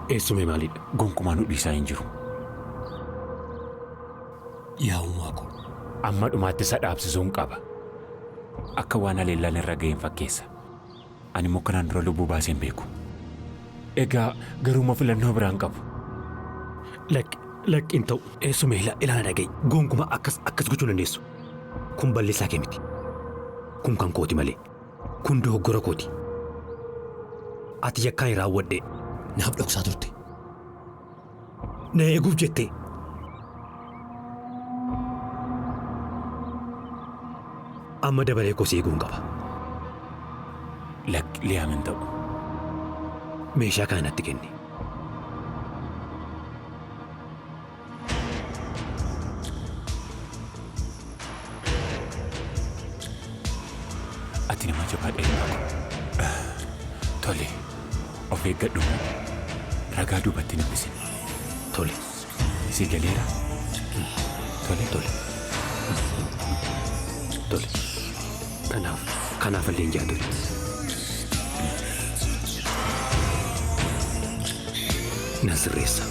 Eessumee maalidha? Gonkumaa nu dhiisaa hin jiru. Yaa uumaa koo. Amma dhumaatti isa dhaabsisuun qaba. Akka waan haleellaan irra ga'een fakkeessa. Ani immoo kanaan dura lubbuu baasee hin beeku. Egaa garuuma filannoo biraan qabu. Lakki lakki hin ta'u. Eessumee ila ilaala dhaga'i. Gonkumaa akkas akkas gochuu hin dandeessu. Kun balleessaa kee miti. Kun kan kooti malee. Kun dogoggora kooti. Ati yakkaan hin raawwadhe naaf dhoksaa turte. Na eeguuf jettee. Amma dabaree koo si eeguun qaba. Lakki Liyaam hin ta'u. Meeshaa kana natti kenni. Ati nama jabaadha ilma koo. Tole, of eeggadhu. Ragaa duubatti hin hambisin. Tole. Si galeera? Tole. Tole. Tole. Kanaaf kanaaf illee hin ture. Nan sirreessa.